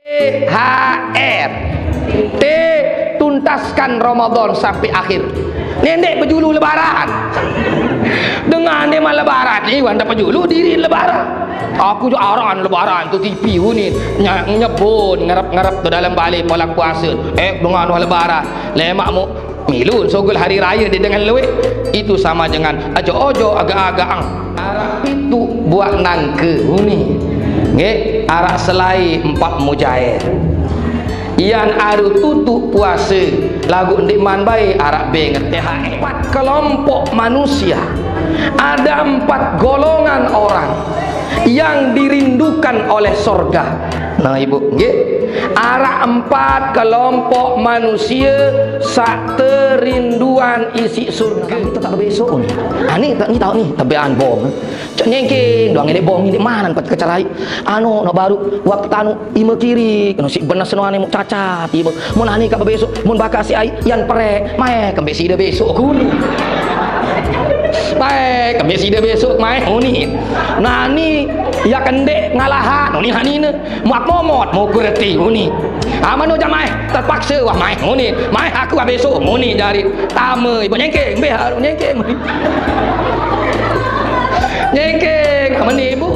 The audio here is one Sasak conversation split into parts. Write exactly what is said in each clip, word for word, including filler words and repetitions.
H R. T, tuntaskan Ramadan sampai akhir. Nendek bejulu lebaran. Dengan dia mah lebaran, iwan tak bejulu diri lebaran. Aku tu arahan lebaran tu T V unin. Nya-, nyebun ngarap-ngarap tu dalam balik pola puasa. Eh, dengan wah lebaran. Lemak mu milu sogol hari raya di dengan luit. Itu sama dengan ajo-ojo agak-agak ang. Arak pitu buat nangke uni. Nggih, arak selai empat mujair. Ian aru tutu puasa lagu ndik man bae arak be ngeteh. Empat kelompok manusia. Ada empat golongan orang yang dirindukan oleh sorga. Nah, Ibu, nggih. Arak empat kelompok manusia sak terinduan isi surga. Kita tak besok ni. Ani tak ni tahu ni, tabian bom. Cak nyengking, doang elek bom ni di mana empat kecarai. Anu, no baru waktu anu ima kiri, kena si benar senuan ni cacat, ibu. Mun ani kak besok, mun bakal si ai, yan prek, mai kembali sida besok gulu. Mai kembali sida besok, mai uni. Nani ya kendek ngalahan, uni hanina. Muak momot, mau kureti uni. Amano jamaah terpaksa wah mai uni. Mai aku habis esok uni jari. Tama ibu nyengkeng, beh haru nyengkeng. Nyengkeng, meni ibu.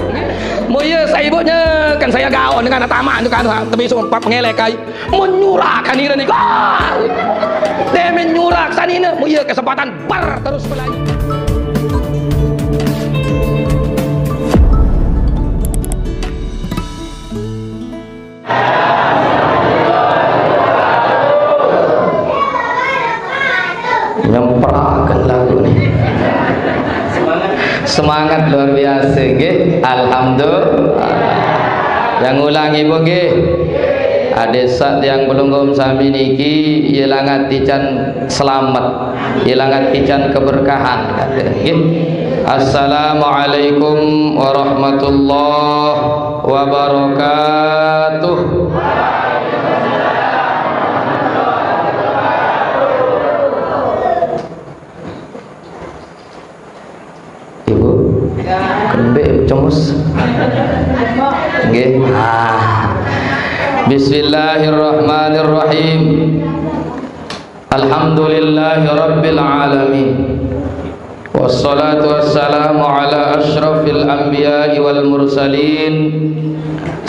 Moya saya ibunya kan saya gaon dengan taman tu kan, tapi sempat pengelek kai. Menyurak kan ira ni. Dia menyurak sanina, moya kesempatan bar terus pelai. Nyemprakan lagu ni. Semangat luar biasa, nggih. Alhamdulillah. Yang ulang ibu, nggih. Ada saat yang belum sami niki, ia langat tican selamat. Ilangan ican keberkahan. Nggih. Assalamualaikum warahmatullahi wabarakatuh. Ibu, kembali cemus. Nggih. Ah. Bismillahirrahmanirrahim. Alhamdulillahi rabbil alamin. Wassalatu wassalamu ala asyrafil anbiya'i wal mursalin,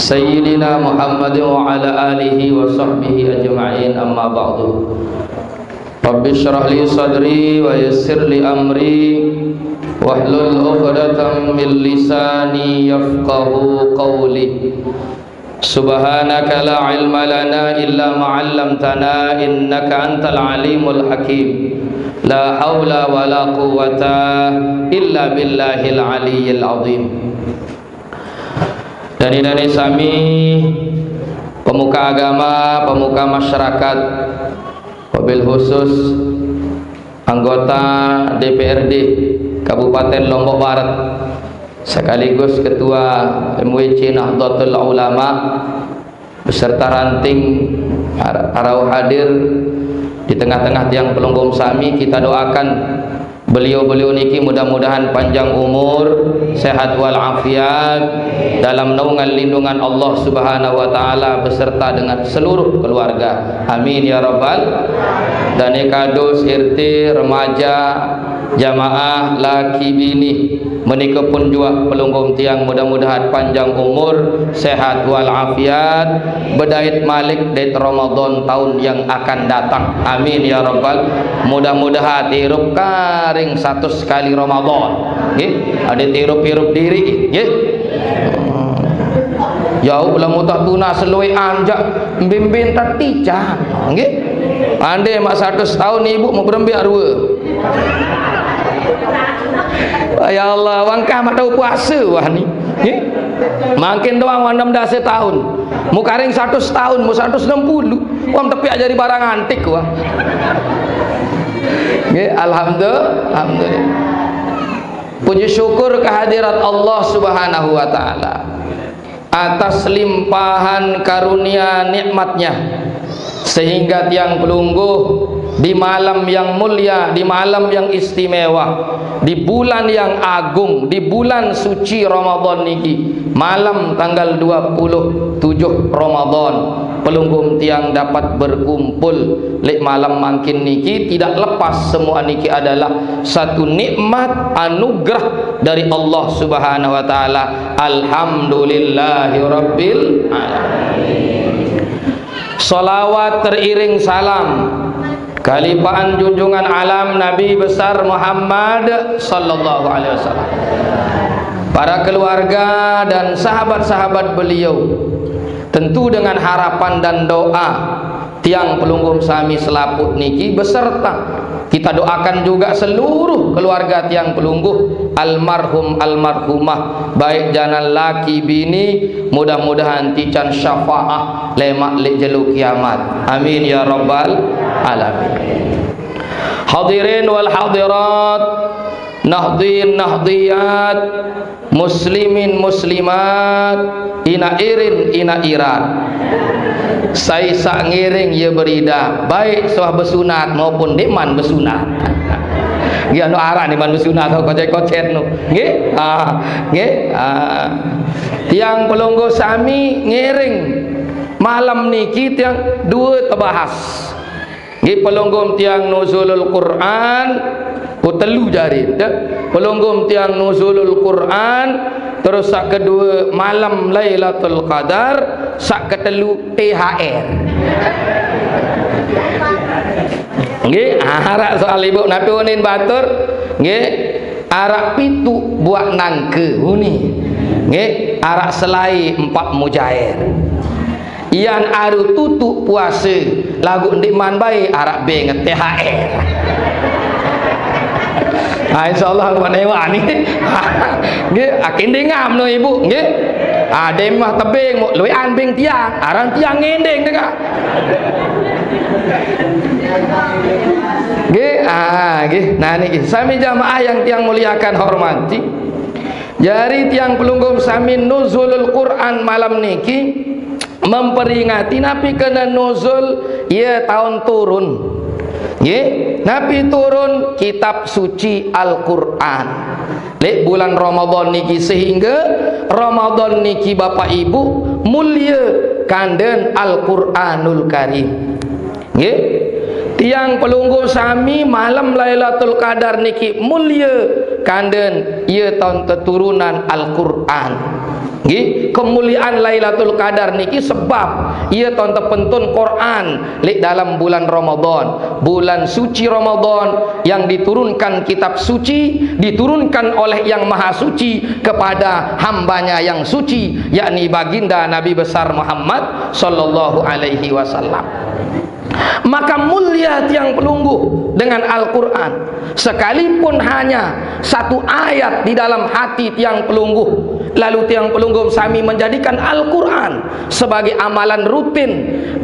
Sayyidina Muhammadin wa ala alihi wa sahbihi ajma'in, amma ba'du. Rabbi shrah li sadri wa yassir li amri, wahlul uqdatam min lisani yafqahu qawli. Subhanaka la ilma lana illa ma 'allamtana innaka antal alimul hakim. La haula wa la quwwata illa billahil aliyyil azim. Dani-dani sami pemuka agama, pemuka masyarakat, wabil khusus anggota D P R D Kabupaten Lombok Barat, sekaligus Ketua M W C Nahdlatul Ulama, beserta ranting ar-, arau hadir di tengah-tengah tiang pelunggung sami, kita doakan beliau-beliau niki mudah-mudahan panjang umur, sehat wal afiat, dalam naungan lindungan Allah Subhanahu wa taala beserta dengan seluruh keluarga. Amin ya rabbal. Dan kados R T, remaja, jamaah, laki bini, menika pun juga pelunggung tiang, mudah-mudahan panjang umur, sehat wal afiat, bedait malik dait Ramadan tahun yang akan datang. Amin ya rabbal. Mudah-mudahan hirup karing satu sekali Ramadan. Nggih, ada hirup-hirup diri, nggih. Jauh lah mutah tuna selui anjak bimbing tatijan. Nggih. Ande mak satu tahun ibu mau berembiak dua. Ya Allah, wangkah mak tahu puasa wah ni. Nggih. Makin doang wah enam belas tahun. Mukaring satu tahun, mau satu enam puluh. Wah tepiak jadi barang antik wah. Nggih, alhamdulillah, alhamdulillah. Puji syukur kehadirat Allah Subhanahu wa taala atas limpahan karunia nikmatnya, sehingga tiang pelungguh Di malam yang mulia, di malam yang istimewa, di bulan yang agung, di bulan suci Ramadan niki, malam tanggal dua puluh tujuh Ramadan, pelungguh tiang dapat berkumpul lek malam mangkin niki, tidak lepas semua niki adalah satu nikmat anugerah dari Allah Subhanahu wa taala. Alhamdulillahirabbil alamin. Salawat teriring salam kalipahan junjungan alam Nabi besar Muhammad sallallahu alaihi wasallam, para keluarga dan sahabat-sahabat beliau, tentu dengan harapan dan doa tiang pelungguh sami selaput niki beserta kita doakan juga seluruh keluarga tiang pelungguh, almarhum almarhumah, baik janan laki bini, mudah-mudahan tican syafaah lemak lek jelo kiamat. Amin ya rabbal alamin. Hadirin wal hadirat, nahdin nahdiyat, muslimin muslimat, ina irin ina irat. Sai sak ngiring ye berida, baik suah besunat maupun ndeqman besunat. Nggih, anu aran ndeqman besunat, tau kocet-kocet nu. Nggih? Ah, nggih? Ah. Tiang pelungguh sami ngiring malam niki tiang dua tebahas. Nggih, pelungguh tiang nuzulul Quran, ku telu jari, dah. Pelungguh tiang nuzulul Quran, terus sak kedua malam Lailatul Qadar, sak ketelu T H R. Nggih, arak soal ibu napi unin batur, nggih, arak pitu buak nangke uni. Nggih, arak selai empat mujair. Ian aru tutup puase, lagu ndeqman bae arak beng T H R. Ah, insyaallah buat ewa ni. Nggih, akin dengam no ibu, nggih. Ah, demah tebing mu luean beng tiang, aran tiang ngendeng deka. Nggih, ah, nggih. Nah niki sami jamaah yang tiang muliakan hormati. Jari tiang pelungguh sami nuzulul Quran malam niki memperingati napi kena nuzul ye taun turun. Nggih, napi turun kitab suci Al-Quran lek bulan Ramadan niki, sehingga Ramadan niki Bapak Ibu mulia kanden Al-Quranul Karim. Nggih. Tiang pelungguh sami malam Lailatul Qadar niki mulia kanden ye taun teturunan Al-Quran. Nggih, kemuliaan Lailatul Qadar niki sebab ye taun tepentun Quran lek dalam bulan Ramadan. Bulan suci Ramadan yang diturunkan kitab suci, diturunkan oleh Yang Maha Suci kepada hambanya yang suci, yakni baginda Nabi besar Muhammad sallallahu alaihi wasallam. Maka mulia tiang pelungguh dengan Al-Quran. Sekalipun hanya satu ayat di dalam hati tiang pelungguh, lalu tiang pelungguh sami menjadikan Al-Quran sebagai amalan rutin,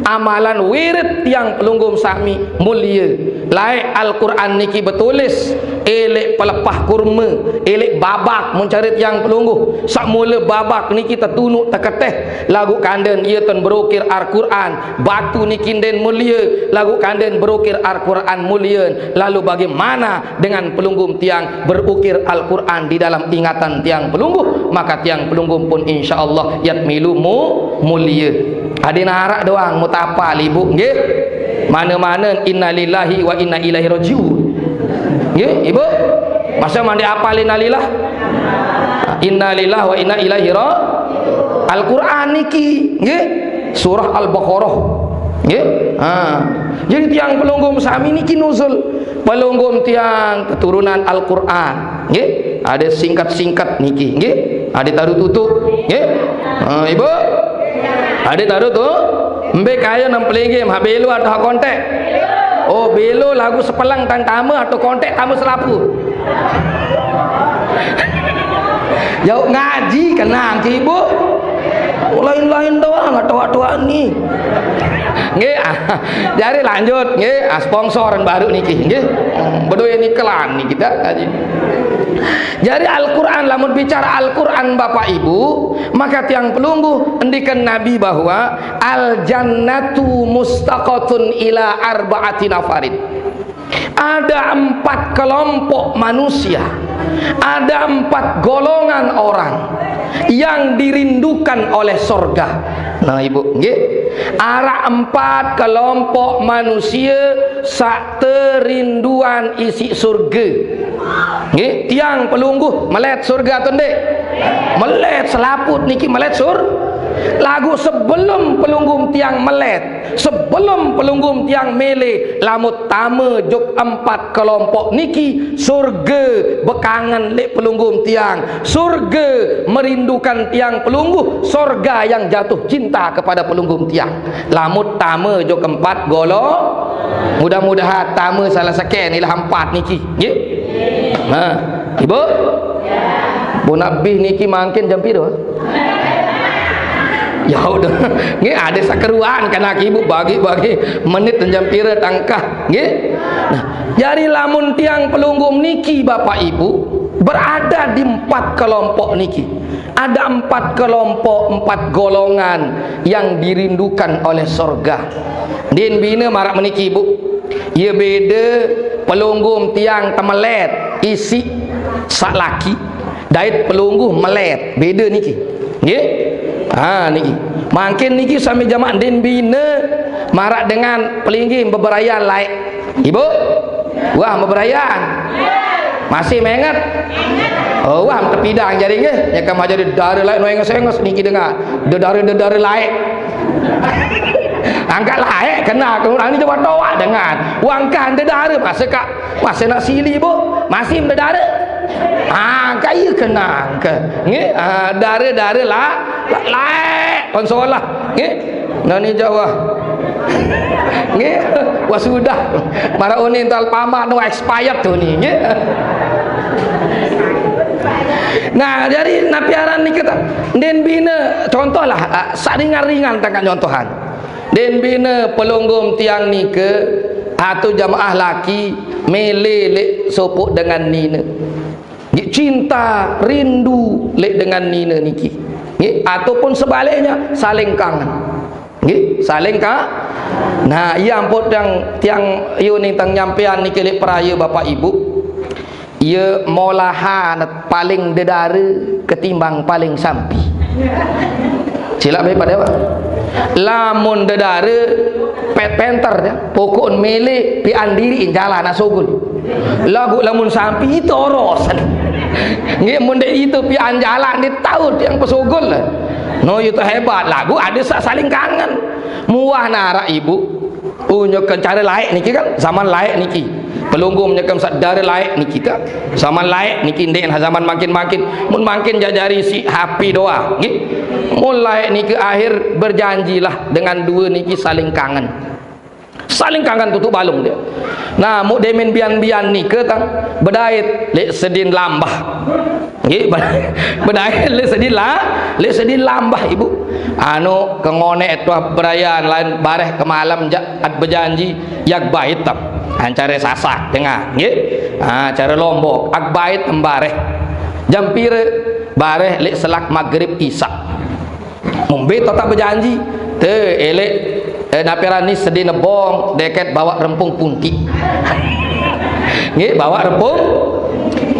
amalan wirid tiang pelungguh sami mulia. Laik Al-Quran niki betulis, elek pelepah kurma, elek babak mencarit tiang pelungguh. Sak mula babak niki tetunuk teketeh, lagu kanden ye taun berukir Al-Quran. Batu niki nden mulia, lagu kanden berukir Al-Quran mulia. Lalu bagaimana dengan pelungguh tiang berukir Al-Quran di dalam ingatan tiang pelungguh? Maka tiang pelungguh pun insyaallah yat milu mu mulia. Ade narak doang mutapal ibu, nggih. Mana-mana innalillahi wa inna ilaihi rajiun. Nggih, ibu. Masa mandi apal innalillah? Innalillahi wa inna ilaihi ra-, Al-Quran niki, nggih. Surah Al-Baqarah. Nggih. Ha. Jadi tiang pelungguh sami niki nuzul. Pelungguh tiang keturunan Al-Quran. Nggih. Ada singkat-singkat niki, nggih. Ada taruh tutup, nggih. Ha, ibu. Ada taruh tu. Mbe kaya nam pelinggih, ha belo atau ha kontek? Oh, belo lagu sepelang tan tama atau kontek tama selapu. Jauh ngaji kenang ke ibu. Lain-lain doang atau-atau ni. Nggih, ah, jari lanjut, nggih, ah, sponsoran baru niki, nggih. Hmm, bedoe nikelan ni kita tadi. Jari Al-Quran, lamun bicara Al-Quran Bapak Ibu, maka tiang pelungguh endikan Nabi bahwa al jannatu mustaqatun ila arba'ati nafarin. Ada empat kelompok manusia, ada empat golongan orang yang dirindukan oleh sorga. Nah, ibu, nggih. Araq empat kelompok manusia sak terinduan isi surga. Nggih, tiang pelungguh melet surga tu ndik? Melet, selaput niki melet sur. Lagu sebelum pelungguh tiang melet, sebelum pelungguh tiang mele, lamun tame jok empat kelompok niki, surga bekangen leq pelungguh tiang, surga merindukan tiang pelungguh, sorga yang jatuh cinta kepada pelungguh tiang. Lamun tame jok empat golo, mudah-mudahan tame salah seken ilah empat niki, nggih. Nah, ibu, bu nabih niki mangkin jam pira? Ya udah, nggih, ada sakeruan kan aki ibu bagi-bagi menit dan jam pira tangkah, nggih. Nah, jari lamun tiang pelungguh niki, bapak ibu, berada di empat kelompok niki. Ada empat kelompok, empat golongan yang dirindukan oleh sorga. Din bina maraq meniki, ibu. Ye beda pelungguh tiang temelet isi saq laki. Dait pelungguh melet, beda niki. Nggih? Ha, niki. Mangkin niki sami jamak din bine maraq dengan pelinggih beberayan laeq. Ibu? Wah, beberayan. Masih menget? Oh, wah, tepidang jari nggih. Nyekem aja dedare laeq no enges-enges niki dengan. Dedare-dedare laeq. Angkat laeq kena, kemudian ini coba toak dengan. Wangkan dedare masa kak Masih nak sili, Bu? Masih mendedare? Ah, kaya kenang ke. Nggih, ah, dare-dare la, la, laeq konsolah. Nggih. Nani Jawa. Nggih. Wah, sudah. Maraq unin tal pamat no expired tu ni, nggih. Nah, jadi napi aran niki ta? Ndin bine contoh lah, ah, saq ringan-ringan tangkat nyontohan. Den bine pelungguh tiang nike, atu jamaah laki mele leq sopoq dengan nine. Nggih, cinta, rindu leq dengan nine niki. Nggih, ataupun sebaliknya, saling kangen. Nggih, saling ka-, nah, iya ampun tiang, tiang iyu ning tang nyampean niki leq peraya Bapak Ibu. Ye molahan paling dedare ketimbang paling sampi. Silaq be pade, Pak. Lamun dedare pet penter ya, pokok mele pian diri in jalan asogul. Laguq lamun sampi itu orosan. Nggih, mun ndeq itu pian jalan ditaut yang pesogul. No, itu hebat. Laguq ada saq saling kangen. Muah naraq ibu. Oh, nyekem care laeq niki kan, zaman laeq niki. Pelungguh nyekem saq dare laeq niki kan. Zaman laeq niki ndeq nah zaman mangkin-mangkin. Mun mangkin jajari siq H P doang, nggih. Mun laeq niki akhir berjanjilah dengan due niki saling kangen. Saling kangen tutuq balung dia. Nah, muk demen bian-bian nike tang bedait leq sedin lambah. Nggih, bedait leq sedin la-, leq sedin lambah, Ibu. Anu, kengoneq tuah berayan lain bareh kemalem jaq at bejanji, yaq bait tem. Ancare Sasak, dengah, nggih. Ah, care Lombok, ak bait tem bareh. Jam pire? Bareh leq selak magrib isaq. Mumbe tetep bejanji. Te, eleq, eh, napi aran ni sedine bong, deket bawaq rempung puntiq. Nggih, bawaq rempung.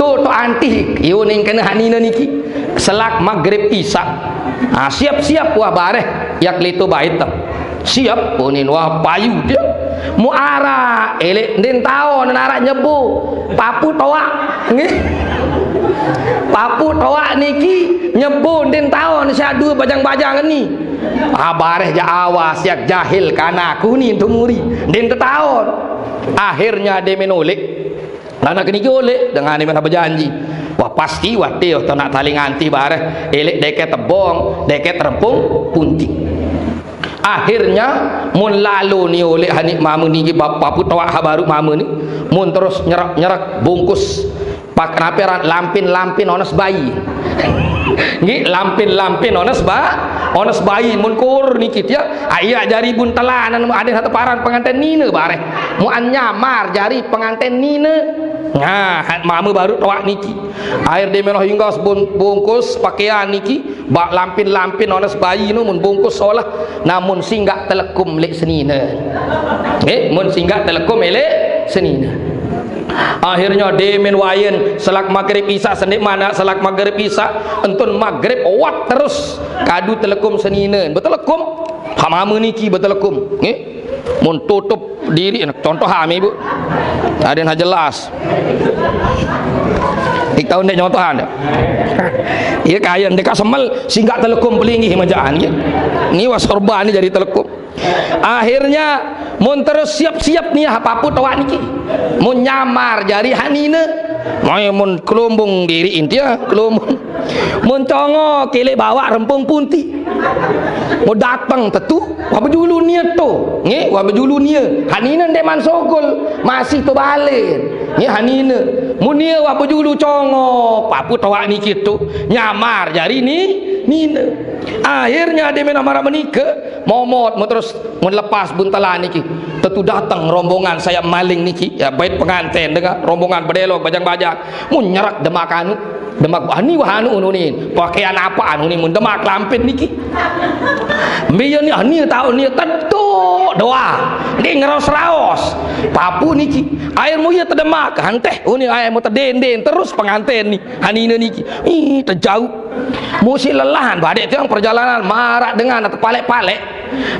Tu, tu antih, iyu ning kene hanine niki. Selak magrib isaq. Ah, siap-siap wah bareh, yaq litu bait tem. Siap, unin wah payu dia. Muara, eleq ndin taon naraq nyebo. Papu toaq. Nggih. Papu toaq niki nyebo ndin taon siq due bajang-bajang ni. Ah, bareh jaq awas, siq jahil kanaku ni tumuri. Ndin tetaon. Akhirnya demen uleq. Lanak niki uleq dengan demen bejanji. Wah, pasti wate to nak taling anti bareh. Eleq deket tebong, deket rempung, puntiq. Akhirnya, mun lalo ni uleq haniq mame niki bap-, papu toaq ha baruq mame ni, mun terus nyerek-nyerek bungkus pak-, napi aran, lampin-lampin ones bayi. Nggih, lampin-lampin ones ba-, ones bayi. Mun kur niki tiang, ah, iya jari buntelan, anu, ade satu paran penganten nine bareh. Muan nyamar jari penganten nine. Nah, mame baruq toaq niki. Akhir de menoh inggas bun-, bungkus pakaian niki. Baq lampin-lampin ones bayi nu mun bungkus solah, namun singgaq telekum leq senine. Eh, mun singgaq telekum eleq senine. Akhirnya demen wayen selak magrib isya, sendik mana selak magrib isya, entun magrib wat terus kadu telekum senine. Betelekum. Hak mame niki betelekum. Nggih. Mun tutup diri, contoh ha, Ibu. Aden ha jelas. Dik taun dek contohan dek. Iya kayen dek semel singgah telekum pelinggih majaan nggih. Ni wasorba ni jadi telekum. Akhirnya mun terus siap-siap nih ha papu toak niki. Mun nyamar jari hanine. Mai mun kelumbung diri intia kelumbung. Mun congo kile bawa rempung punti. Mun dateng tetu, wah bejulu nie to. Nggih, wah bejulu nie. Hanine ndeman sogol, masih to balen. Nggih, hanine. Mun nie wah bejulu congo, papu toak niki to. Nyamar jari ni nine. Akhirnya demen amara menike, momot, mau terus mun lepas buntelan niki. Tetu dateng rombongan saya maling niki, ya bait penganten dengan rombongan bedelok bajang-bajang. Mun nyerak demak anu, demak ani wah anu unin. Pakaian apa anu ni mun demak lampin niki? Mbiyen ni ani tau ni tetu doa. Ni ngeraos-raos. Papu niki. Air mu ya tedemak, hanteh uni air mu tedenden terus penganten ni. Hanine niki. Ih, tejauh. Musi lelahan badek tiang perjalanan marak dengan atau palek-palek.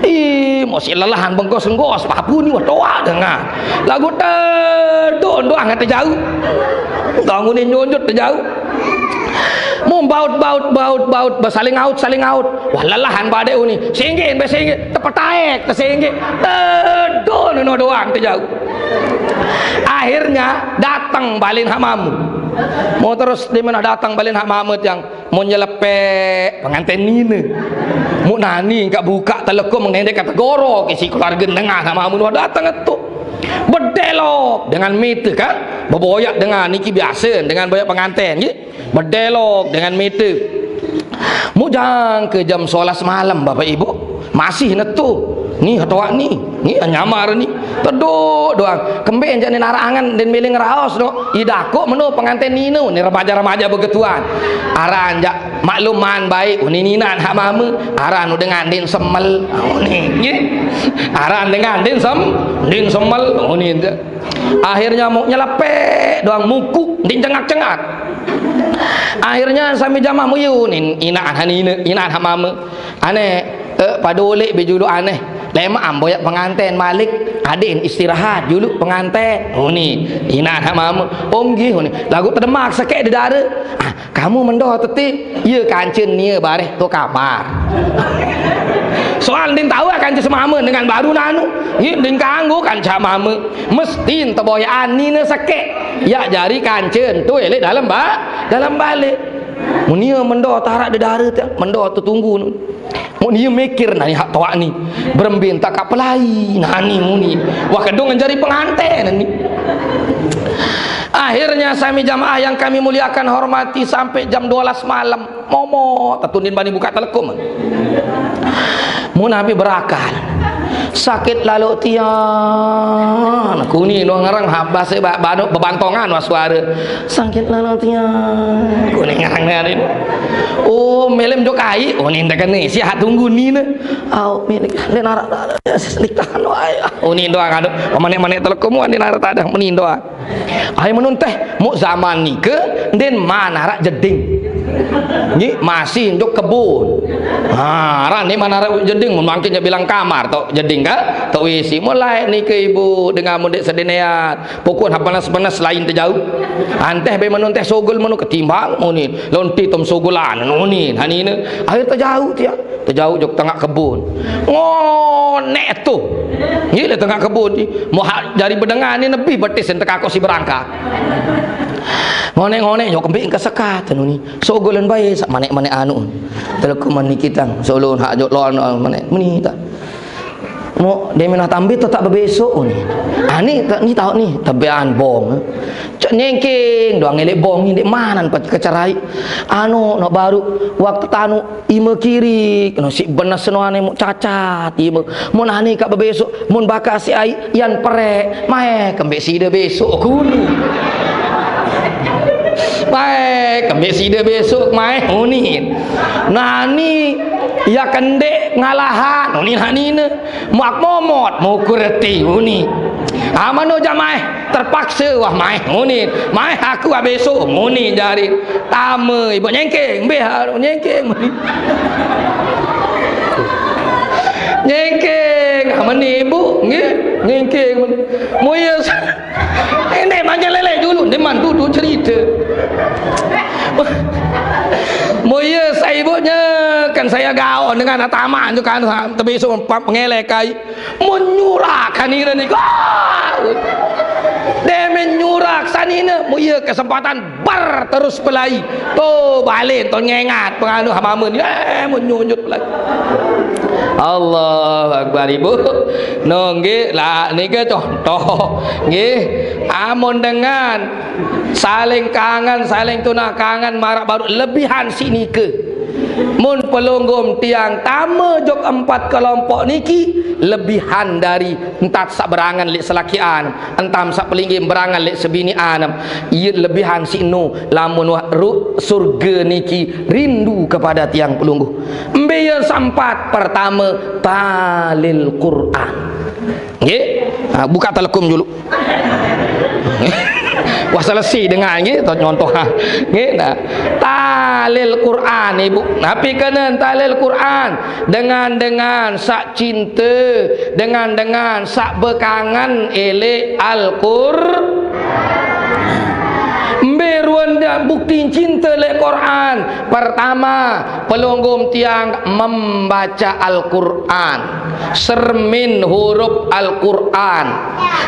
Ih, musi lelahan bengkos-enggos papu ni wah toak dengan. Lagu teduk doang tejauh. Tangune nyunjut tejauh. Mau baut, baut, baut, baut, saling out, saling out. Wah lelahan badek uni. Singge, be singge, tepetaek, tesingge. Teduk no doang tejauh. Akhirnya datang balin hak mamu. Mau terus di mana datang balin hak mamu tiang. Mau nyelepek penganten nine. Mau nani engkak buka telekom mengendek kata goro kisi keluarga nengah sama mun wah datang tu. Bedelok dengan mete kan. Beboyak dengan niki biasa dengan boyak penganten nggih. Bedelok dengan mete. Mau jang ke jam sebelas malam Bapak Ibu. Masih netu. Ni hatoak ni. Ni nyamar ni. Teduk doang. Kembe enjak ni narak angan den mele ngeraos no. Idako meno penganten nino ni remaja-remaja begetuan. Aran jak makluman baik uni ninan hak mame. Aran udah ngandin semel. Uni nggih. Aran dengan din sem din semel uni ente. Akhirnya mau nyelepek doang muku din cengak-cengak. Akhirnya sami jamaah muyu nin inaan hanine inaan hak mame. Ane eh, pada oleh be julu aneh. Lema amboyak penganten malik, adin istirahat julu penganten. Uni, ina nama uni. Lagu terdemak sekek di dara. Ah, kamu mendoh teti, iya kancen nia bareh tu kamar. Soal din tahu kancen semama dengan baru nanu. Iya din kanggo kancen mama. Mesti teboyaan nina sekek. Ya jari kancen tu elek dalam ba dalam balik. Munia mendoh tarak di dara tu, mendoh tu tunggu. Mun ieu mikir nani hak toak ni. Berembe entak ka pelai nani muni. Wah kedung jari penganten ni. Akhirnya sami jamaah yang kami muliakan hormati sampai jam dua belas malam. Momo tetundin bani buka telekom. Mun habis berakal. Sakit lalu tian. Kuni no ngerang habas ba banu bebantongan wa suara. Sakit lalu tian. Kuni ngerang ni. Oh, melem jok ai. Oh, ni ndak kene. Si hak tunggu ni ne. Au, milik den arak dak ada. Lik tahan wae. Oh, ni doang anu. Manek-manek telekom wan den arak tak ada. Meni doang. Ai menun teh, muk zaman nike den manarak jeding. Nggih, masih njuk kebun. Ha, ran ni manarak jeding mun mangkin bilang kamar tok jeding kan? Tok W C mulai nike ibu dengan mudik sedenean. Pokok ha panas-panas lain tejauh. Anteh be menun teh sogol menu ketimbang munin. Lonti tom sogolan munin. Hanine akhir tejauh tiang. Tejauh jok tengah kebun. Ngonek tu. Nggih le tengah kebun ni. Mau hak jari bedengan ni lebih betis yang tekakok si berangkat. Ngonek-ngonek jok kembik ke sekat anu ni. Sogolan bae sak manek-manek anu. Telekuman ni kitang. Solon hak jok lon manek meni tak. Mau dia minah tambi tu tak bebesok ni. Ani tak ni tahu ni tabian bong. Cak nyengking doang elek bong ni dek mana pat kecerai. Anu no baru waktu tanu ime kiri no si benas no ane mau cacat ime. Mun ani kak bebesok mun baka si ai yan perek mae kembek sida besok kulu. Mae kembek sida besok mae unin. Nani ya kendek ngalahan unin hanine. Muak momot mukur reti uni. Amano jamae. terpaksa, wah, maeh muni. Maeh aku, ah, besok muni jari. Tama ibu nyengkeng, beh, ah, nyengkeng muni. Nyengkeng, ah, muni ibu, nggih, nyengkeng muni. Moyo sa-, ini manjang lele dulu, deman duduk cerita. Moyo sa ibunya, kan saya gaon dengan ataman tu kan, ha, tapi so empat pengelek kai. Menyurak kan ini ni. Ah! Dia menyurak sanina, moyo kesempatan bar terus pelai. Tu balik tu ngengat penganu hamamun. Eh, menyunyut pelai. Allahu Akbar, ibu. No, nggih, lah, nika contoh. Nggih, amun dengan saling kangen, saling tunah kangen, marak baru lebihan si nika. Mun pelungguh tiang tama jok empat kelompok niki, lebihan dari entat sak berangan lek selakian, entam sak pelinggih berangan lek sebinian. Iya lebihan si nu, lamun wah ru surga niki rindu kepada tiang pelungguh. Embe yang sempat, pertama, talil Quran. Nggih. Ha, buka telekom dulu. Wah, selesai dengar, nggih, tu contoh, ha. Nggih, nah. Talil Quran, ibu. Napi kena talil Quran? Dengan-dengan sak cinta, dengan-dengan sak bekangen elek Al-Qur-, Mbe ruan dak bukti cinta lek Quran? Pertama, pelungguh tiang membaca Al-Quran, sermin huruf Al-Quran.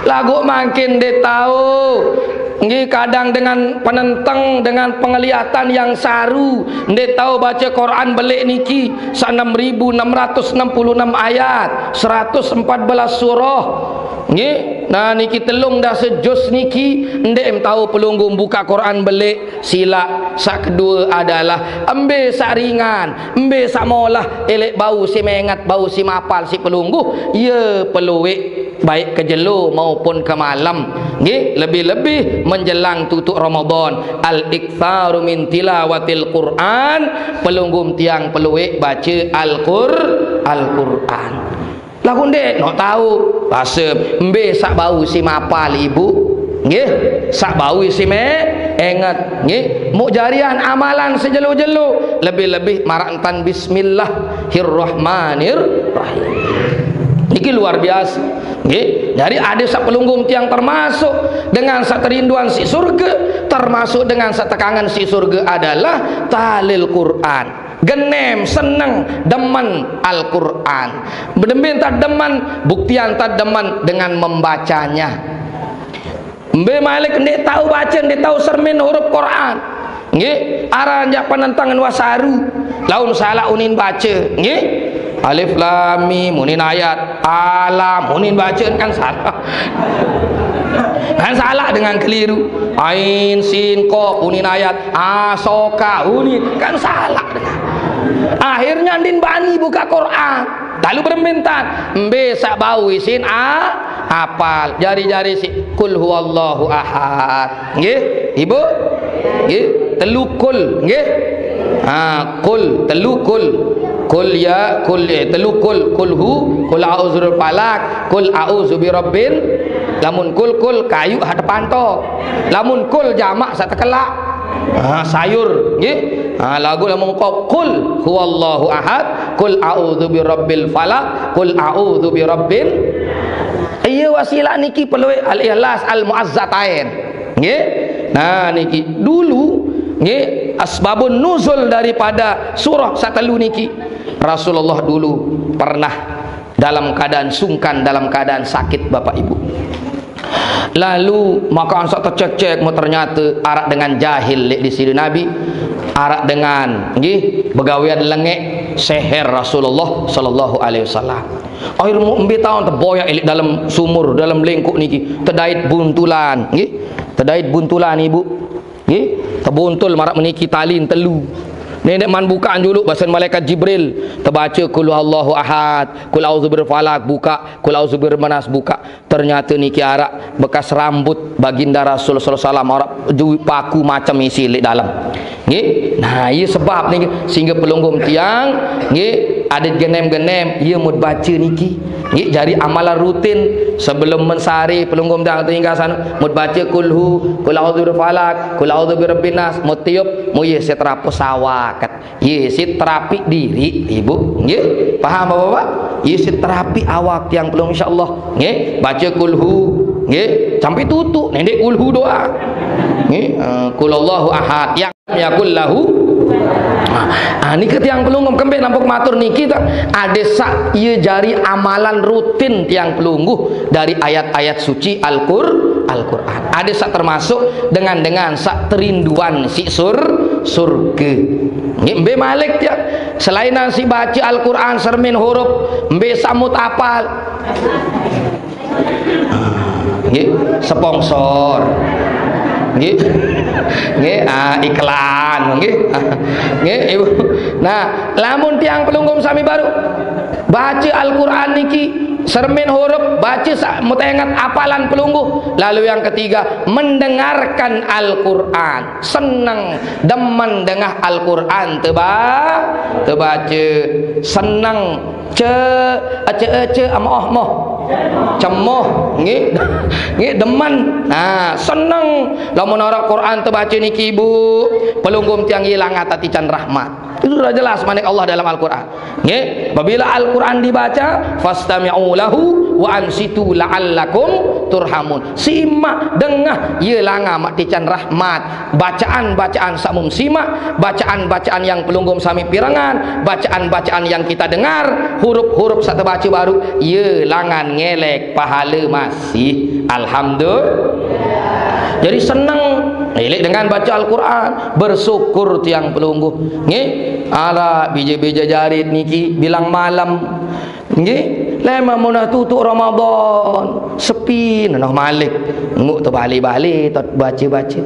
Lagu makin dia tahu, nggih, kadang dengan penenteng, dengan penglihatan yang saru, ndak tahu baca Quran belik niki, sa enam ribu enam ratus enam puluh enam ayat, seratus empat belas surah. Nggih, nah niki telung dasa juz niki, ndak em tahu pelungguh buka Quran belik. Sila sak kedua adalah embe sak ringan, embe sak molah, elek bau si mengat, bau si mapal si pelungguh, ya peluik baik ke jelo maupun ke malam. Nggih, lebih-lebih menjelang tutup Ramadan. Al-iktsaru min tilawatil Quran, pelungguh tiang peluik baca Al-Qur-, Al-Quran. Lagu ndek, nok tahu, rasa embe sak bau si mapal ibu. Nggih, sak bau si me-, enget. Nggih, muk jarian amalan sejelo-jelo, lebih-lebih marak entan bismillahirrahmanirrahim. Niki luar biasa. Nggih, jadi ada sak pelungguh tiang termasuk dengan sak terinduan si surga, termasuk dengan sak tekangan si surga adalah talil Quran. Genem, seneng, demen Al-Quran. Bedembin tak demen, buktian tak demen dengan membacanya. Mbe malik ndik tahu baca, ndik tahu sermin huruf Quran. Nggih, aran jak penentangan wasaru. Laun salah unin baca, nggih. Alif lam mim, unin ayat. Alam, unin baca kan salah. Kan salah dengan keliru. Ain, sin, qaf, unin ayat. Asoka, unin. Kan salah dengan. Akhirnya ndin bani buka Quran. Lalu bermintan. Mbe sak bau isin a-, apal. Jari-jari si. Kul huwallahu ahad. Nggih, ibu? Nggih, telu kul, nggih. Ha, kul, telu kul. Kul ya, kul, eh, telu kul, kul hu, kul a'udzu birabbil falaq, kul a'udzu birabbil. Lamun kul, kul kayu hadepan to. Lamun kul jamak satekelak. Ha, sayur, nggih. Ha, lagu lamun kul, kul huwallahu ahad, kul a'udzu birabbil falaq, kul a'udzu birabbil. Iya wasilah niki peluit al-ikhlas al-mu'azzatain. Nggih. Nah, niki dulu, nggih, asbabun nuzul daripada surah satelu niki. Rasulullah dulu pernah dalam keadaan sungkan, dalam keadaan sakit, Bapak Ibu. Lalu maka ansak tercek-cek, mau ternyata arak dengan jahil lek di sini Nabi, arak dengan, nggih, begawian lengek seher Rasulullah sallallahu alaihi wasallam. Akhir mu embe taun teboyak elik dalam sumur, dalam lengkuk niki, tedait buntulan, nggih. Tedait buntulan, Ibu. Nggih, tebuntul marak meniki talin telu. Nenek man bukaan juluk basen malaikat Jibril, tebaca kul huwallahu ahad, kul a'udzu birabbil falaq, buka, kul a'udzu birabbin nas, buka. Ternyata niki arak bekas rambut baginda Rasul sallallahu alaihi wasallam, arak ju-, paku macam isi lek dalam. Nggih. Nah, iya sebab niki sehingga pelungguh tiang, nggih, ada genem-genem, iya mut baca niki. Nggih, jari amalan rutin Sebelum mensari, pelungguh tiang tinggal sana, mut baca kulhu, kul a'udzu birabbil falak, kul a'udzu birabbin nas, mut tiup, mu ye siterapu sawakat. Ye siterapi diri, Ibu. Nggih. Paham, Bapak-bapak? Ye siterapi awak tiang pelungguh, insyaallah. Nggih. Baca kulhu. Nggih. Sampai tutup, nendek kulhu doa. Nggih. Eh, kul Allahu ahad. Yang yakul lahu. Ah, ah, niki tiang pelungguh kembe nampuk matur niki tak ada sak ye jari amalan rutin tiang pelungguh dari ayat-ayat suci Al-Qur Al-Qur'an. Ada sak termasuk dengan-dengan sak terinduan si sur surga. Nggih, mbe malik ya. Selainan si baca Al-Qur'an sermin huruf, mbe samut apal. Nggih, sponsor. Nggih. Nggih, ah, iklan, nggih. Nggih, Ibu. Nah, lamun tiang pelungguh sami baru baca Al-Qur'an niki, sermin huruf, baca sa-, mutengat apalan pelungguh. Lalu yang ketiga, mendengarkan Al-Qur'an. Seneng, demen dengah Al-Qur'an teba-, tebaca. Seneng, ce, ece, ece, amoh, moh. Cemoh, nggih. Nggih, demen. Nah, seneng. Lamun ora Qur'an tebaca niki, Bu, pelungguh tiang ilang atati can rahmat. Itu sudah jelas manik Allah dalam Al-Qur'an. Nggih, apabila Al-Qur'an dibaca, fastami'u lahu wa ansitu la'allakum turhamun. Simak, dengah, ye langa mak tican rahmat. Bacaan-bacaan samum simak, bacaan-bacaan yang pelungguh sami pirengan, bacaan-bacaan yang kita dengar, huruf-huruf sak tebaca baru, ye langan ngelek pahala masih. Alhamdulillah. Jadi seneng, ngelek dengan baca Al-Qur'an, bersyukur tiang pelungguh. Nggih, ala bija-bija jarit niki bilang malam. Nggih, lema munah tutuk Ramadan, sepi, nenoh malik. Nguk tebalik-balik, tot baca-baca.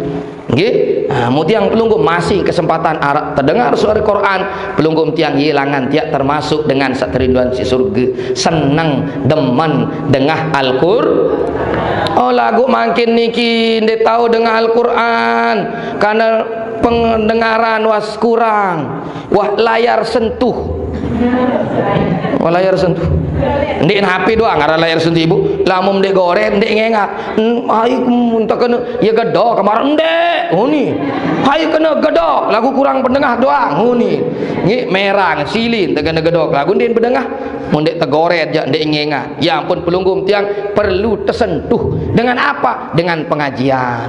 Nggih, ah, mu tiang pelungguh masih kesempatan arak terdengar suara Quran, pelungguh tiang ilangan tiak termasuk dengan sak terinduan si surga. Seneng, demen, dengah Al-Qur. Oh, lagu mangkin niki nde tahu dengah Al-Quran, karena pendengaran was kurang. Wah, layar sentuh. Wah, layar sentuh. Ndik H P doang ngaran layar sentuh, Ibu. Lamun ndik goret, ndik ngengak. Hmm, ai, hmm, tak kena, ya gedok, kemarin ndik. Huni. Hai kena gedok, lagu kurang pendengah doang. Huni. Ngi merang, silin, tak kena gedok. Lagu ndin bedengah. Mun ndik tegoret, jak ndik ngengak. Ya ampun, pelungguh tiang perlu tersentuh. Dengan apa? Dengan pengajian.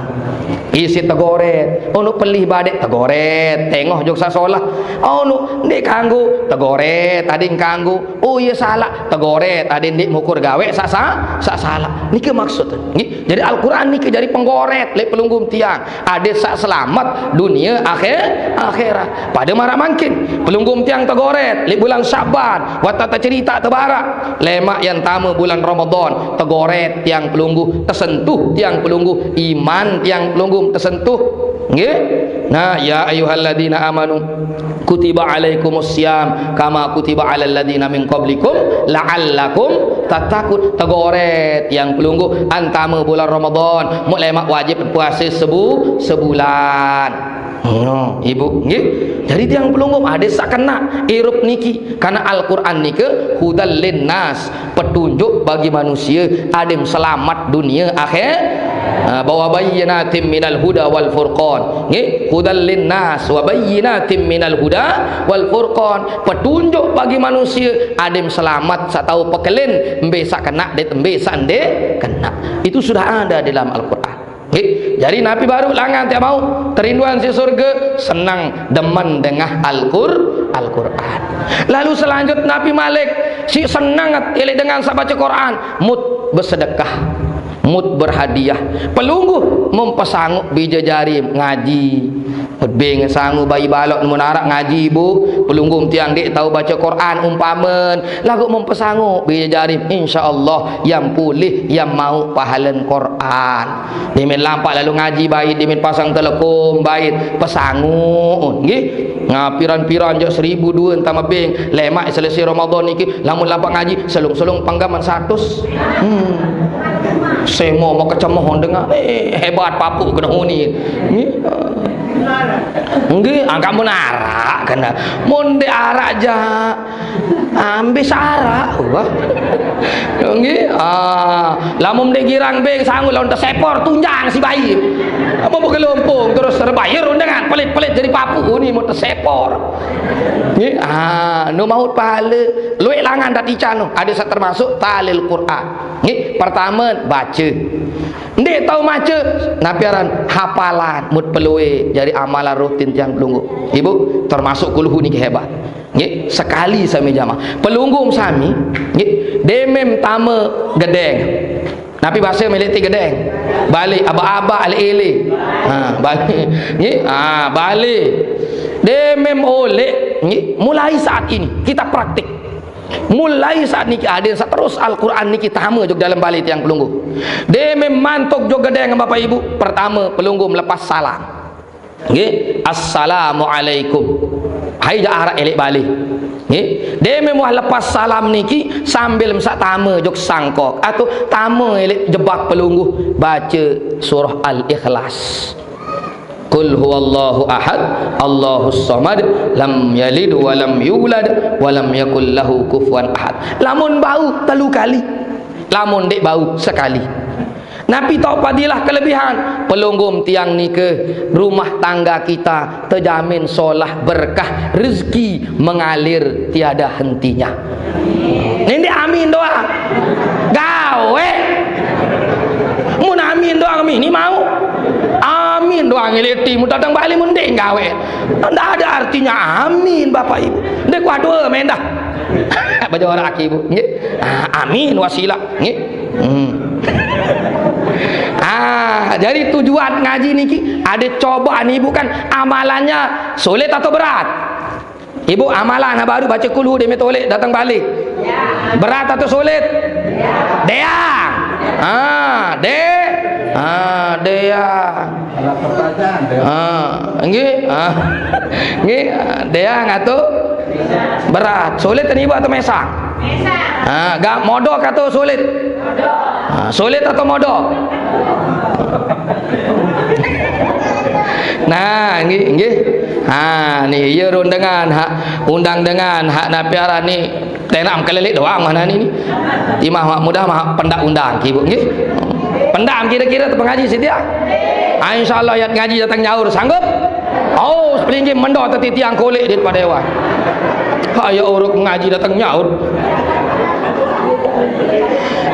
Isi tegoret, ono pelih badek tegoret, tengok jok sasolah. Ono ndik kanggo tegoret, tadi kanggo. Oh, iya salah, tegoret, tadi ndik ngukur gawe sak sa-, sak salah. Niki maksud. Nggih. Jadi Al-Quran niki jadi penggoret lek pelungguh tiang. Ada sak selamat dunia akhir akhirat. Pada marak mangkin pelungguh tiang tegoret lek bulan Syaban, watata cerita tebarak. Lemak yang tama bulan Ramadan, tegoret tiang pelungguh, tersentuh tiang pelungguh, iman tiang pelungguh tersentuh. Nggih. Nah, ya ayyuhalladzina amanu kutiba alaikumus siyam kama kutiba alal ladzina min qablikum la'allakum tattaqun. Tegoret tiang pelungguh antama bulan Ramadan, muk lemak wajib puasa sebu-, sebulan. No, Ibu, nggih. Jadi tiang pelungguh ada sak kena irup niki karena Al-Quran nika hudal linnas, petunjuk bagi manusia, adim selamat dunia akhir. Ah, bahwa bayyinatim minal huda wal furqan. Nggih, hudal linnas wa bayyinatim minal huda wal furqan. Petunjuk bagi manusia, adim selamat satau pekelin, mbe sak kena det mbe sak nde kena. Itu sudah ada di dalam Al-Quran. Nggih. Jadi napi baru langan tiap mau terinduan si surga, senang demen dengah Al-Qur-, Al-Quran. Lalu selanjut napi malik si senang ilik dengan sabaca Quran, mut bersedekah, mut berhadiah. Pelungguh mempesanggup bija jari ngaji. Bing sangu bayi balok mun arak ngaji, Bu. Pelungguh tiang dik tahu baca Quran umpamen. Lagu mempesanggup bija jari, insyaallah yang pulih yang mau pahalen Quran. Dimin lampak lalu ngaji bait, dimin pasang telekom bait, pesangu. Nggih. Nah, piran-piran jok seribu dua entah mebing. Lemak selesai Ramadan niki, lamun lampak ngaji, selung-selung panggaman satus. Hmm. Semo mau kecemoh dengar. Eh, hebat papu kena huni. Nggih. Nggih, angkat mun arak kena. Mun de arak ja. Ambe syarak, wah. Nggih. Ah, lamun ndeq girang beng sangul lawan tesepor tunjang si bayi. Apa begelompong terus rebayar undangan pelit-pelit jadi papu ni mau tesepor. Nggih. Ah, nu maut pahale lueq langan dati cano. Ada saq termasuk talil Quran. Nggih, pertama baca. Ndeq tao maca, napi aran hafalan, mut pelue jari amalan rutin tiang pelungguh. Ibu, termasuk kulhu niki hebat. Nggih, sekali sami jamaah. Pelungguh sami, nggih, demem tame gedeng. Napi base meleq ti gedeng? Bale, aba-aba, ale-ele. Ha, bale. Nggih, ha, bale. Demem oleq, nggih, mulai saat ini kita praktik. Mulai saat niki aden saterus Al-Quran niki tame jok dalem bale tiang pelungguh. Demem mantuk jok gedeng Bapak Ibu, pertame pelungguh melepas salam. Nggih, "Assalamualaikum." Hai jaq araq eleq bale. Nggih, demem wah lepas salam niki sambil mesaq tame jok sangkok atau tame eleq jebak pelungguh bace surah Al-Ikhlas. "Qul huwallahu ahad, Allahus samad, lam yalid wa lam yulad, wa lam yakul lahu kufuwan ahad." Lamun bau telu kali, lamun ndeq bau sekali. Napi taoq padilah kelebihan? Pelungguh tiang nike, rumah tangga kita tejamin solah, berkah, rezeki mengalir tiada hentinya. Ndeq amin doang. Gawe. Mun amin doang, mini mau. Amin doang ngeliti, mun dateng balik mun ndeq gawe. Ndak ada artinya amin, Bapak Ibu. Ndeq kuat dua mendah. Baca orang aki Ibu, nggih. Ah, amin wasilah, nggih. Hmm. Ah, jadi tujuan ngaji niki ada cobaan Ibu kan amalannya sulit atau berat? Ibu, amalan baru baca kulhu demi tolek datang balik. Berat atau sulit? Deang. Ah, de. Ah, deang. Ah, nggih. Ah. Nggih, ah, deang atau berat. Sulit ni Ibu atau mesang? Ah, gak modok atau sulit? Ah, sulit atau modok? Nah, nggih, nggih. Ha, ni, iye rundengan, hak undang dengan, hak napi aran ni. Tenak kelelek doang mana ni, ni. Imah mak mudah mah pendak undang ki, Ibu, nggih. Pendam kira-kira tu pengaji setia. Ah, insyaallah yat ngaji datang nyaur, sanggup? Oh, sepelinggih mendo teti tiang kolek di depan dewan. Ha, ya uruk ngaji datang nyaur.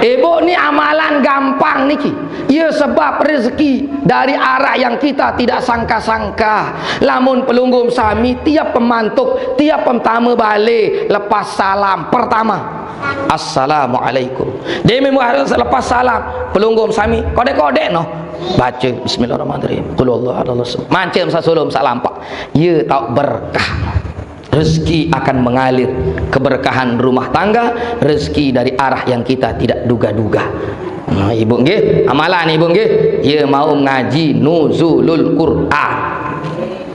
Ibu, ni amalan gampang niki. Ia sebab rezeki dari arah yang kita tidak sangka-sangka. Lamun pelungguh sami tiap pemantuk, tiap pertama balik, lepas salam pertama, "Assalamualaikum." Dia memang harus lepas salam. Pelungguh sami, kodek-kodek no. Baca, "Bismillahirrahmanirrahim. Qul huwallahu ahad, Allahu samad." Mancem sasulum salampak. Ia tau berkah. Rezeki akan mengalir, keberkahan rumah tangga, rezeki dari arah yang kita tidak duga-duga. Nah, Ibu nggih, amalan Ibu nggih, ya mau ngaji nuzulul Quran.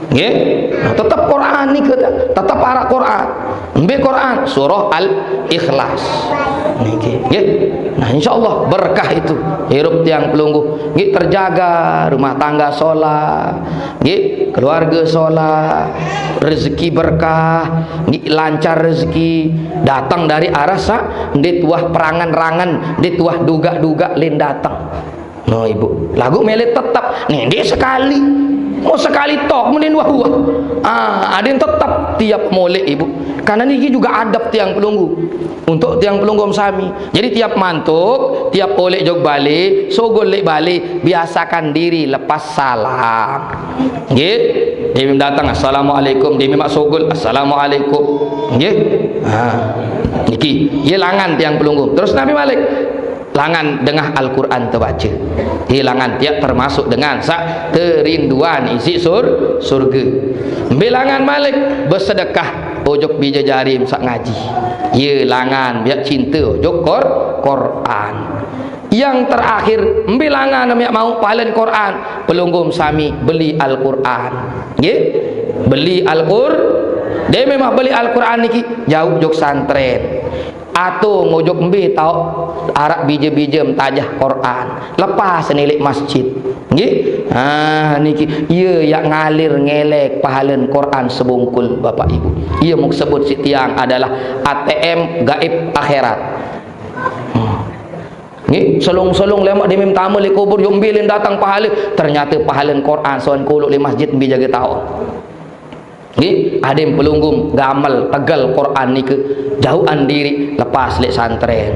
Nggih? Nah, tetep Quran ni kita, tetep arah Quran. Ambil Quran, surah Al-Ikhlas. Niki, nggih. Nah, insyaallah berkah itu. Hirup tiang pelungguh, nggih, terjaga, rumah tangga solah, nggih, keluarga solah, rezeki berkah, nggih, lancar rezeki, datang dari arah sa, ndeq tuah perangan-rangan, ndeq tuah dugak-dugak len datang. No, Ibu, laguq mele tetep, ndeq sekali. Mau sekali tok, mending wah-wah. Ah, aden tetep tiap molek, Ibu. Karena niki juga adab tiang pelungguh. Untuk tiang pelungguh sami. Jadi tiap mantuk, tiap olek jok bale, sugul leq bale, biasakan diri lepas salam. Nggih. Dia datang, "Assalamualaikum." Dia mak sugul, "Assalamualaikum." Nggih. Ha. Niki, ye langan tiang pelungguh. Terus napi malik? Langan dengah Al-Quran tebaca. Ye langan tiap termasuk dengan saq terinduan isi sur-, surga. Mbe langan malik? Besedekah ojok bije jari saq ngaji. Ye langan biaq cinte ojok Qur-, Quran. Yang terakhir, mbe langan miaq mauq pahalen Quran? Pelungguh sami beli Al-Quran. Nggih? Beli Al-Qur-, dia memang beli Al-Quran niki jauh jok santren. Atau ngojok mbe taoq araq bije-bije mentajah Quran. Lepas ni leq masjid. Nggih? Ah, niki, iya yak ngalir ngelek pahalen Quran sebungkul, Bapak Ibu. Iya mung sebut si tiang adalah A T M gaib akhirat. Hmm. Nggih, selung-selung lemak dimim tama li kubur, yuk mbilin datang pahale. Ternyata pahalen Quran soan kuluk li masjid mbi jaga taun. Nggih, adim pelunggung gamel tegel Quran nike jauhan diri lepas lek santren.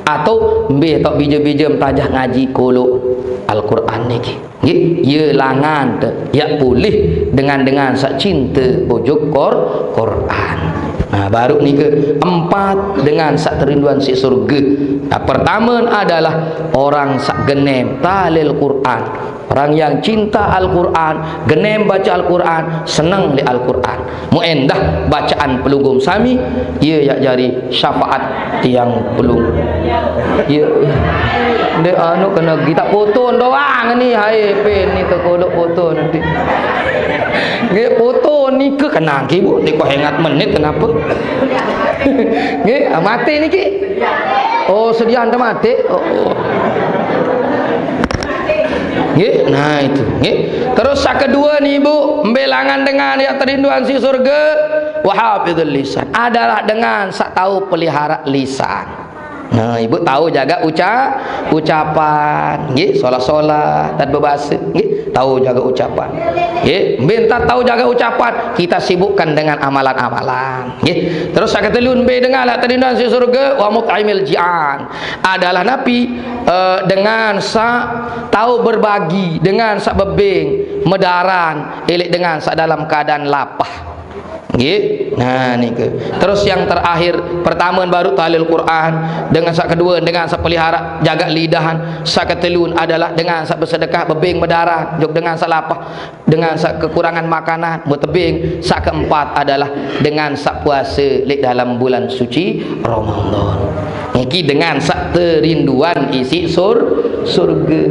Atau mbe tok bija-bija tajah ngaji kuluk Al-Quran niki. Nggih, ye langan te, yak pulih dengan-dengan sak cinta ujuk Qur-, Quran. Nah, baru nike empat dengan sak terinduan si surga. Nah, pertama adalah orang sak genem talil Quran. Orang yang cinta Al-Quran, genem baca Al-Quran, seneng li Al-Quran. Mu endah bacaan pelunggung sami, iya yak jari syafaat tiang pelung. Iya. Nde anu kena kita foto doang ni, hai pen ni tu kolok foto nanti. Nggih, foto ni ke kenang ki, Bu. Ni kok hengat menit kenapa? Nggih, ah, mati niki. Oh, sedian te mati. Oh. Nggih, nah itu. Nggih. Terus sak kedua ni, Bu, mbe langan dengan yak terinduan si surga, wa hafidhul lisan. Adalah dengan sak tahu pelihara lisan. Nah, ibu tahu jaga uca-, ucapan, nggih, solah-solah, dan bebasa, nggih, tahu jaga ucapan. Nggih, mbe enta tahu jaga ucapan, kita sibukkan dengan amalan-amalan, nggih. Terus sak ketelu mbe dengan yak terinduan si surga, wa mut'imil ji'an. Adalah napi, eh, dengan sak tahu berbagi, dengan sak bebeng, medaran, elek dengan sak dalam keadaan lapah. Nggih. Nah, nike. Terus yang terakhir, pertama baru talil Quran, dengan sak kedua, dengan sak pelihara jaga lidahan, sak ketelun adalah dengan sak bersedekah, bebeng medaran, jok dengan sak lapah, dengan sak kekurangan makanan, mutebing, sak keempat adalah dengan sak puasa lek dalam bulan suci Ramadan. Niki dengan sak terinduan isi sur-, surga.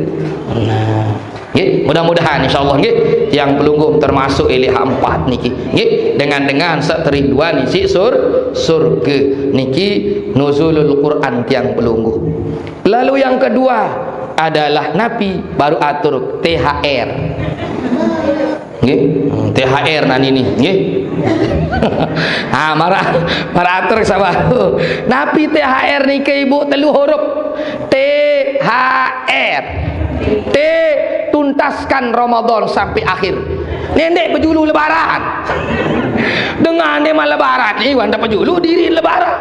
Nah. Nggih, mudah-mudahan insyaallah nggih tiang pelunggung termasuk elek hak empat niki. Nggih, dengan-dengan sak terinduan isi sur-, surga. Niki nuzulul Quran tiang pelunggung. Lalu yang kedua adalah napi baru atur T H R. Nggih, hmm, T H R nan ini, nggih. Ah, marah, marah atur sabar. Napi T H R niki, Ibu, telu huruf. T H R. T, tuntaskan Ramadan sampai akhir. Nendek pejulu lebaran. Dengan ni mah lebaran, iwan tak pejulu diri lebaran.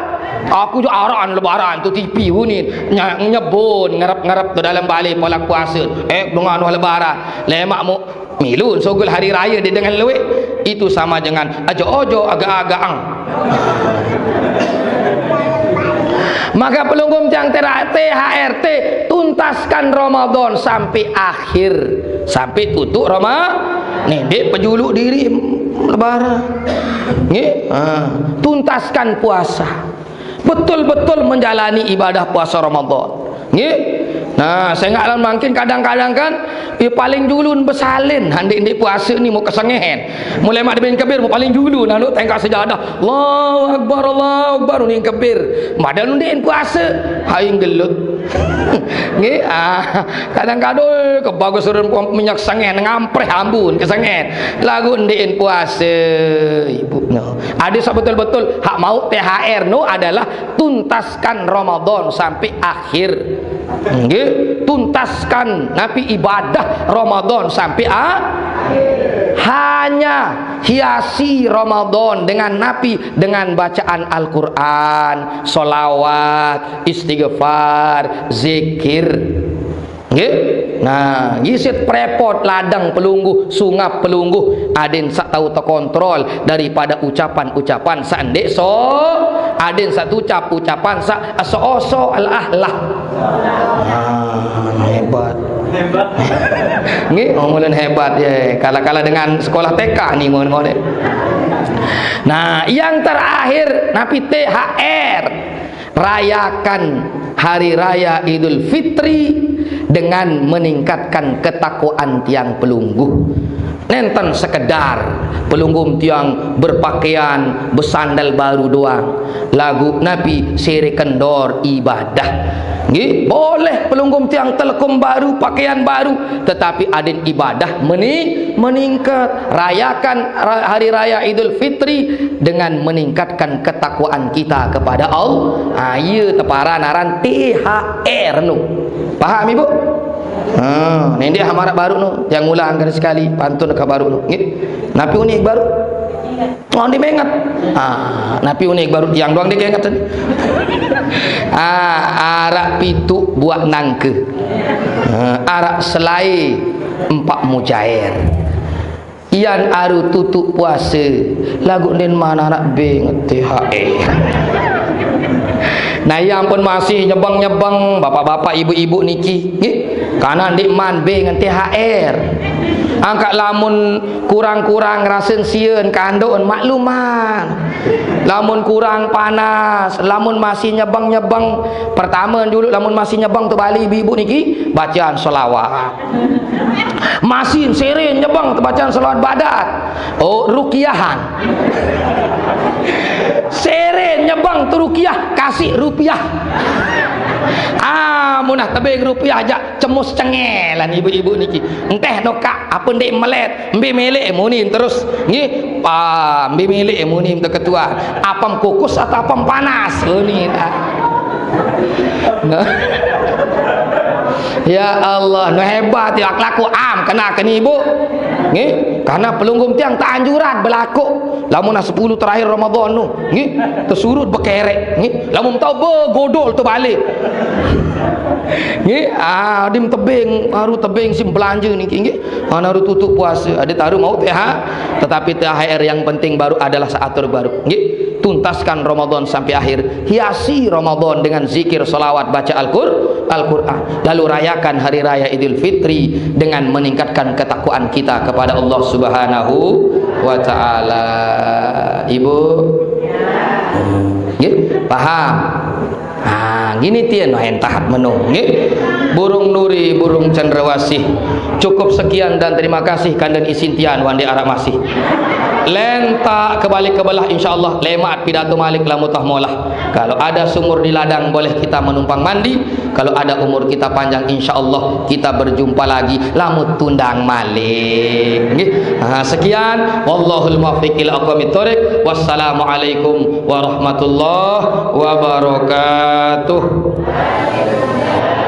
Aku jo araan lebaran tu T V unin. Nya-, nyebun ngerep-ngerep tu dalam balai pola puasa. Eh, dengan wah lebaran. Lemak mu milu sogol hari raya di dengan luit. Itu sama dengan ajo-ojo agak-agak ang. Maka pelunggung tiang tera-, T H R T, tuntaskan Ramadan sampai akhir. Sampai tutup Rama-, ni, dek pejuluk diri lebaran. Nggih? Ha, tuntaskan puasa. Betul-betul menjalani ibadah puasa Ramadan. Nggih? Nah, saya ingat lah mungkin kadang-kadang kan, ya paling dulu besalin, handik-handik puasa ni mau kesengehen. Mulai mak dibin kebir, mau paling dulu, nanu tengkak sejadah. Allahu Akbar, Allahu Akbar, ni kebir. Madal nundin puasa, hai gelut. Nggih, ah, kadang-kadang ke bagus turun minyak sengen, ngampreh ambun ke sengen. Lagu nundin puasa, ibu no. Ada sak betul-betul hak mau T H R no adalah tuntaskan Ramadan sampai akhir. Nggih, tuntaskan napi ibadah Ramadan sampai a-, hanya hiasi Ramadan dengan napi, dengan bacaan Al-Quran, solawat, istighfar, zikir. Nggih? Nah, ngisit prepot ladang pelungguh, sungap pelungguh, adin sak tahu terkontrol daripada ucapan-ucapan sak ndik so, adin sak tucap ucapan sak aso-oso al-ahlah. Ah, hebat. Nggih, ngomongin hebat ya. Kalah-kalah dengan sekolah T K ni ngomong-ngomong. Nah, yang terakhir, napi T H R. Rayakan Hari Raya Idul Fitri dengan meningkatkan ketakwaan tiang pelungguh. Nenten sekedar pelungguh tiang berpakaian, besandal baru doang. Lagu napi sere kendor ibadah. Nggih, boleh pelungguh tiang telekum baru, pakaian baru, tetapi adin ibadah meni-, meningkat. Rayakan ra-, hari raya Idul Fitri dengan meningkatkan ketakwaan kita kepada Allah. Ha, iya tepara naran T H R nu. Paham, Ibu? Ha, nendek hamarak baru nu, tiang ulang kali sekali, pantun ka baru nu. Nggih. Napi unik baru? Oh, dia mengat. Ah, napi unik baru tiang doang dia ingat tadi. Ah, arak pitu buat nangke. Ah, arak selai empat mujair. Ian aru tutup puasa, lagu den mana anak beng T H R. Nah, yang pun masih nyebeng-nyebeng, bapak-bapak, ibu-ibu niki, nggih. Karena ndik man beng T H R. Angkat lamun kurang-kurang rasen sieun kandon makluman. Lamun kurang panas, lamun masih nyebeng-nyebeng, pertama dulu lamun masih nyebeng tu bali ibu-ibu niki bacaan selawat. Masih seren nyebeng tu bacaan selawat badat. Oh, rukiahan. Seren nyebeng tu rukiah, kasih rupiah. Ah, munah tebeng rupiah aja cemus cengelan ibu-ibu niki. Enteh no kak, apa ndik melet, mbe milik munin terus. Nggih, pa, mbe milik munin teketuan. Apam kukus atau apam panas munin. Ah. Nah. Ya Allah, no hebat ya kelaku am kena keni ibu. Nggih, karena pelungguh tiang tak anjuran berlaku. Lamun nah sepuluh terakhir Ramadan tu, nggih, tersurut bekerek, nggih. Lamun tahu begodol tu balik. Nggih, ah, dim tebing, baru tebing sim belanja niki, nggih. Mana ru tutup puasa, ada taruh mau T H, tetapi T H R yang penting baru adalah seatur baru, nggih. Tuntaskan Ramadan sampai akhir, hiasi Ramadan dengan zikir, salawat, baca Al-Qur-, Al-Quran. Lalu rayakan hari raya Idul Fitri dengan meningkatkan ketakwaan kita kepada Allah Subhanahu wa taala. Ibu? Nggih, paham? Ha, gini tien no entahat menu, nggih. Burung nuri, burung cendrawasih. Cukup sekian dan terima kasih kanden isin tian wandi arak masih. Lenta kebalik kebelah insyaallah lemat pidato malik lamutah molah. Kalau ada sumur di ladang boleh kita menumpang mandi. Kalau ada umur kita panjang insyaallah kita berjumpa lagi lamut tundang malik. Nggih. Ha, sekian. Wallahul muwaffiq ila aqwamit thoriq. Wassalamualaikum warahmatullahi wabarakatuh.